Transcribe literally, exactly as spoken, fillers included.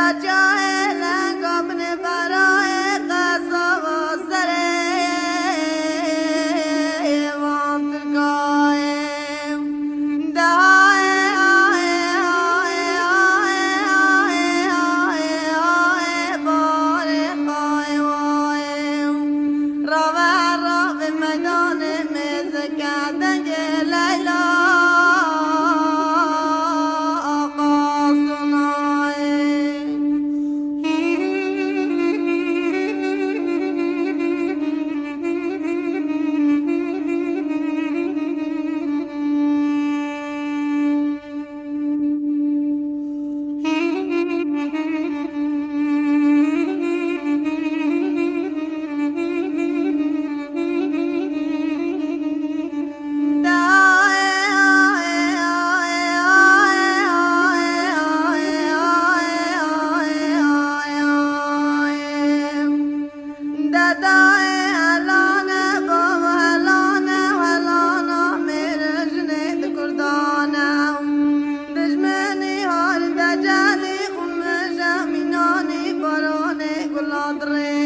Çayê lenga binê berayê qesaba serê wan Tirkayê. Dayê, ayê, ayê, ayê, barê xayê wayê. Rave, rave meydanê mêzeke dengê Leyla. Dedayê helane, bava helane, helana mêrê jinê di kurdane. Dijmenî harî decelî xumije mînanî baranê gula dirê.